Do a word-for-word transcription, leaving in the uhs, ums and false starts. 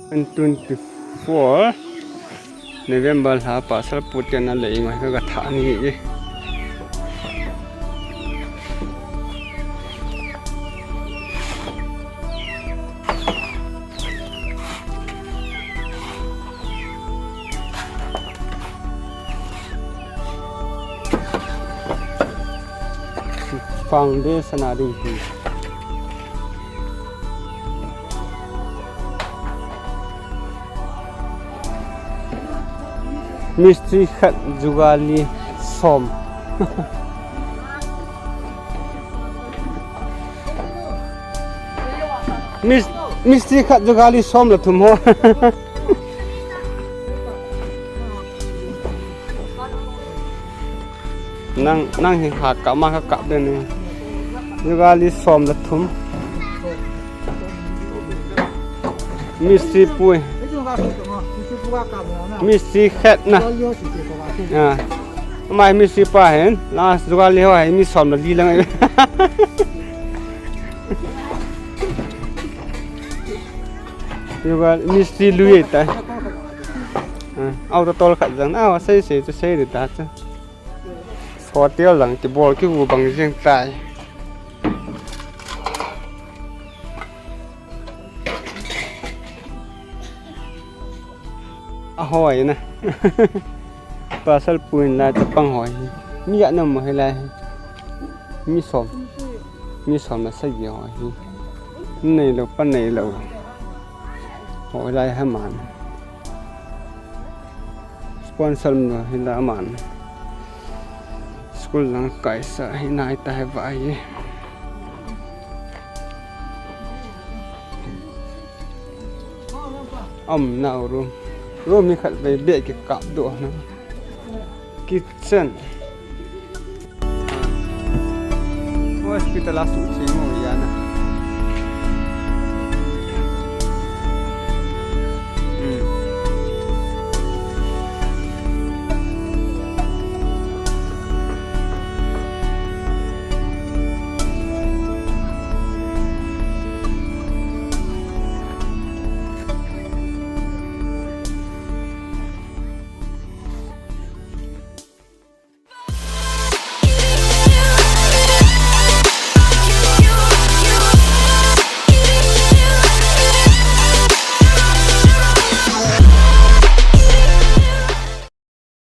Twenty-four November lha pasal pute na le ingai ka ga tha ni e. Foundation a ding hi. Mistri khat jugali som. Mis-, mistri khat jugali som le thum ho. Nang, nang hi ha kap ma ka kap den ni. Jugali som le thum. Mistri pu. Mistri khat na. Ah. Mai mistri pa hin. Last jugali ho hi mi som le li lang. Jugali mistri lui ta. Ah, auto tol khat jang. Ah, sei sei chu sei de ta chu. Hotel lang kibol kihu bang jing tai. Ahoi na. Pasal puin la chapang hoi. Mi ya nam mo hilai. Mi som. Mi som na sa ye hoi. Nei lo pa nei lo. Hoi lai ha man. Sponsor mo hilai man. School lang kaisa hi nai ta he vai. Am nau room. Room hi khat vei beh kikap doh na. Kitchen. Hospital a suh cheng o.